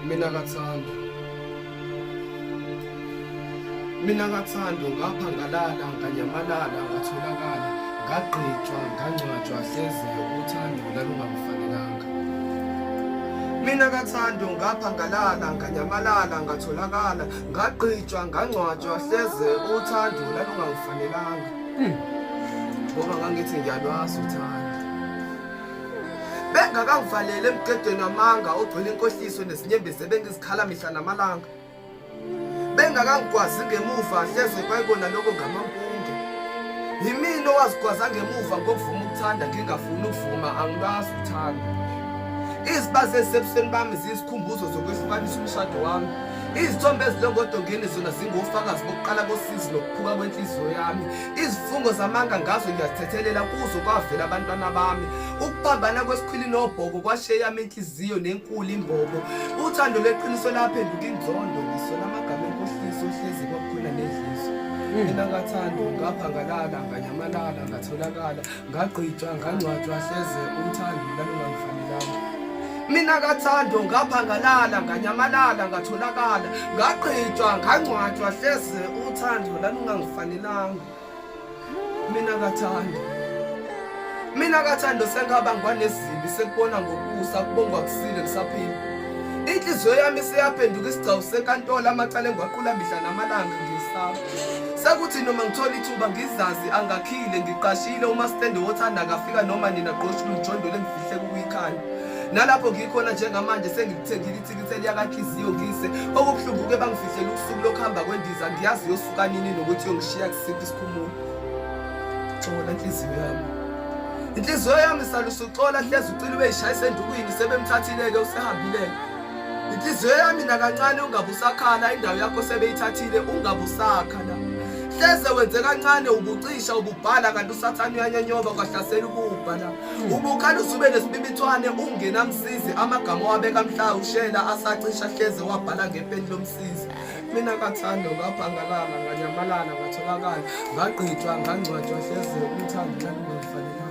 Mina kaThando. Mina kaThando ngapha ngalala nganyamalala ngatholakala ngagqitshwa ngangcwatshwa hleze uthando lalungangifanelanga. Mina kaThando ngapha ngalala nganyamalala ngatholakala ngagqitshwa ngangcwatshwa hleze uthando lalungangifanelanga. Ngoba ngangithi ngiyalwazi uthando. Bengakangivaleli emgedweni wamanga ogcwele inkohliso nezinyembezi ebengizikhala mihla namalanga. Bengakangigwazi ngemuva hleze kwayibona lokho ngamampunge. Yimina owazigwaza ngemuva ngokuvuma ukuthanda ngingafuni ukuvuma angilwazi uthando. Izibazi ezisebusweni bami ziyisikhumbuzo zokwehlukanisa umshado wami. Izithombe ezilongodongeni zona zingofakazi bokuqala kosizi nokuphuka kwenhliziyo yami. Izifungo zamanga ngazo ngiyazithethelela kuzo kwavela abantwana bami. Ukuphambana kwesikhwili nobhoko kwashiya eyami inhliziyo nenkulu imbobo. Uthando lweqiniso laphenduka inzondo ngisola amagama enkohliso hlezi kwakukhona nedliso. Mina ngathando ngapha ngalala nganyamalala ngatholakala ngagqitshwa ngangcwatshwa hleze uthando lalungangifanelanga. Mina kathando ngapha ngalala nganyamalala ngatholakala ngagqitshwa ngangcwatshwa hleze uthando lalungangifanelanga. Mina kathando Mina kathando sengaba ngwanezibi sekubona ngokusa kubongwa kusile ngisaphila. Inhliziyo yami seyaphenduka isigcawu senkantolo amacala engwaqula mihla namalanga ngisaba. Sekuthi noma ngithola ithuba ngizazi angakhile ngiqashile umastende wothanda akafika noma nina gqoshu lumjondolo engifihle kuyikhanda. Nalapho ngikhona njengamanje sengilithengile ithikithi eliyakanhliziyo ngise okubuhlungu ke bangifihlela usuku lokuhamba kwendiza ngiyazi yosuka nini nokuthi yongishiya kusiphi isikhumulo. Xola inhliziyo yami. Inhliziyo yami salusuxola hlezi ucila ubeyishayisa endukwini sebemthathile-ke usehambile-ke. Inhliziyo yami nakancane ungabe usakhala indawo yakho sebeyithathile ungabe usakhala. Hleze wenze kancane ubucisha ububhala kanti usathane uyanyonyoba kwahlasela ububha la. Ubukhala uzube nesibibithwane ungenamsizi amagama owabeka mhla ushela asacisha hleze wabhala ngepeni lomsizi. Mina kathando ngaphangalala nganyamalala ngatholakala ngagqitshwa ngangcwatshwa hleze uthando lalungangifanelanga.